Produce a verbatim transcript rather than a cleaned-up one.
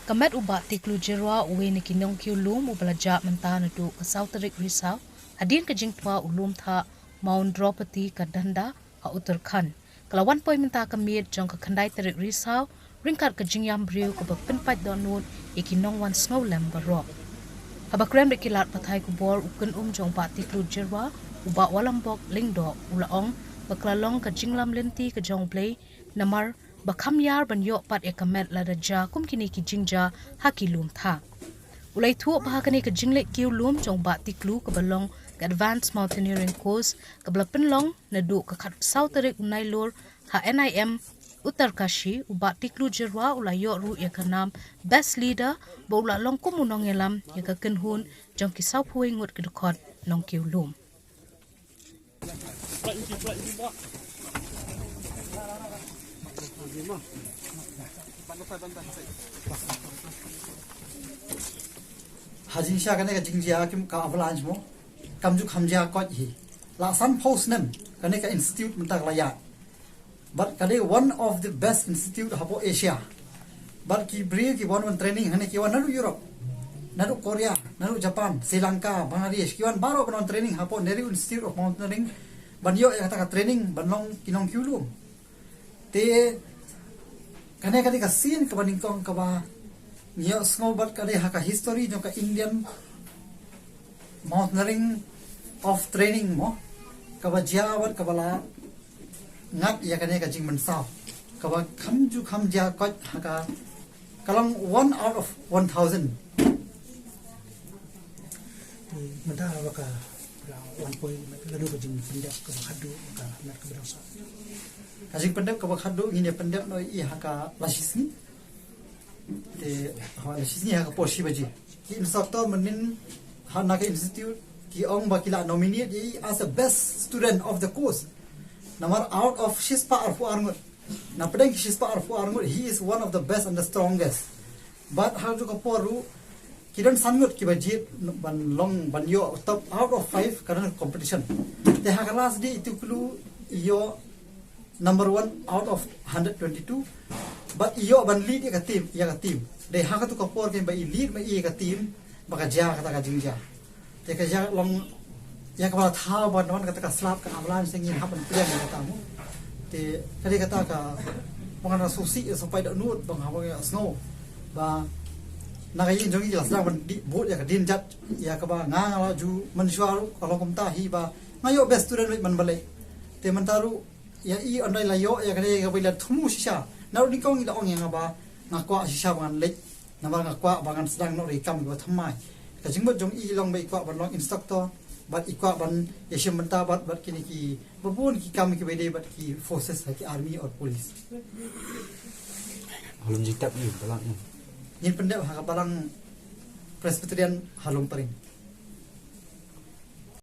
Ka met u Bah Tiklu Jyrwa, uwei na ki nongkiew lum uba la jah mynta naduh ka saw tarik Risaw, hadien ka jingthwa u lum thah Mount Draupadi ka Danda ha Uttarakhand, ka la wan poi mynta ka miet jong ka khyndai tarik Risaw, ryngkat ka jingïam briew kaba pynpait dohnud ïa ki nongwan sngewlem baroh. Haba kren bad ki lad pathai khubor, u kynum jong u Bah Tiklu Jyrwa, u Bah Walambok Lyngdoh, u la ong ba ka la long ka jinglam lynti ka jong U Blei, namar ba kham ïar ban ïoh pat ïa ka met lada jia kum kine ki jingjia ha ki lum thah. U la ïathuh ba ha kane ka jingleit kiew lum jong u Bah Tiklu kaba long ka Advanced Mountaineering Course, kaba la pynlong naduh ka khatsaw tarik u Nailur ha N I M Uttarkashi, u Bah Tiklu Jyrwa u la ïoh ruh ïa ka nam Best Leader, ba u la long kum u nongïalam ïa ka kynhun jong ki sawphew wei ngut ki dkhot nongkiew lum. Ha jingshisha kane ka jingjia kim, ka avalanche mo, kam ju kham jia koit hi. La sanphew snem kane ka institute mynta ka la ïaid. Bad ka dei one of the best institute hapoh Asia. Bad ki briew ki wan wan training hangne ki wan naduh Europe, naduh Korea, naduh Japan, Sri Lanka, Bangladesh, ki wan baroh ban wan training hapoh Nehru Institute of Mountaineering, ban ïoh ïa kata ka training ban long ki nongkiew lum. Te kane ka dei ka sien kaba nyngkong kaba ngi ïohsngew, bad ka dei ha ka history jong ka Indian Mountaineering of Training mo, kaba jia bad kaba la ngat ïa kane ka jingmynsaw kaba kham ju kham jia koit ha ka, ka long one out of one thousand. Mynta ba ka la wan poi, lano ka jingpyndep kaba khadduh, ka met kaba dang sah? Ka jingpyndep kaba khadduh ngin ïa pyndep noh ïa ha ka la shisngi. Te ha la shisngi ha ka por shi baje, ki instructor mynnin ha na ka institute ki ong ba ki la nominate ïa i as the best student of the course. Namar out of shispah arphew ar ngut, na pdeng ki shispah arphew ar ngut, he is one of the best and the strongest. Bad ha kajuh ka por ruh ki don san ngut kiba jied ban long, ban ïoh top out of five, ka don competition. Te ha ka last day itu kulu ïoh number one out of hundred twenty-two. Bad ïoh ban lead ïa ka team, ïa ka team. Dei ha katu ka por kein ba i lead ma i ïa ka team ba ka jia kata ka jingjia. Te ka jia long ïa kaba la thaw ban wan kata ka slap, ka avalanche, te ngin hap ban pdiang ïa kata mo. Te ka dei kata kaba ngan sngewsih, sngewsih dohnud ba nga hap ban ïohsngew ba na ka ïing jong ngi la sdang ban dih bud ïa ka dienjat, ïa kaba nga, nga la ju mynshuwa ruh ka long kumta hi ba nga ïoh best student leit ban balei. Te mynta ruh ïa i ynda i la ïoh ïa kane kaba i la thmu shisha. Naduh nyngkong i la ong ïa nga ba nga kwah shisha ba ngan leit. Namar nga kwah ba ngan sdang noh ïa ki kam kiba thymmai. Ka jingmut jong i long ba i kwah ban long instructor, bad i kwah ban ïashim bynta bad, bad kine kiba bun ki kam kiba i dei bad ki forces ha ki army or police. Halom jingtep i balang i. Ngin pyndep ha ka balang Presbyterian ha Lumpring.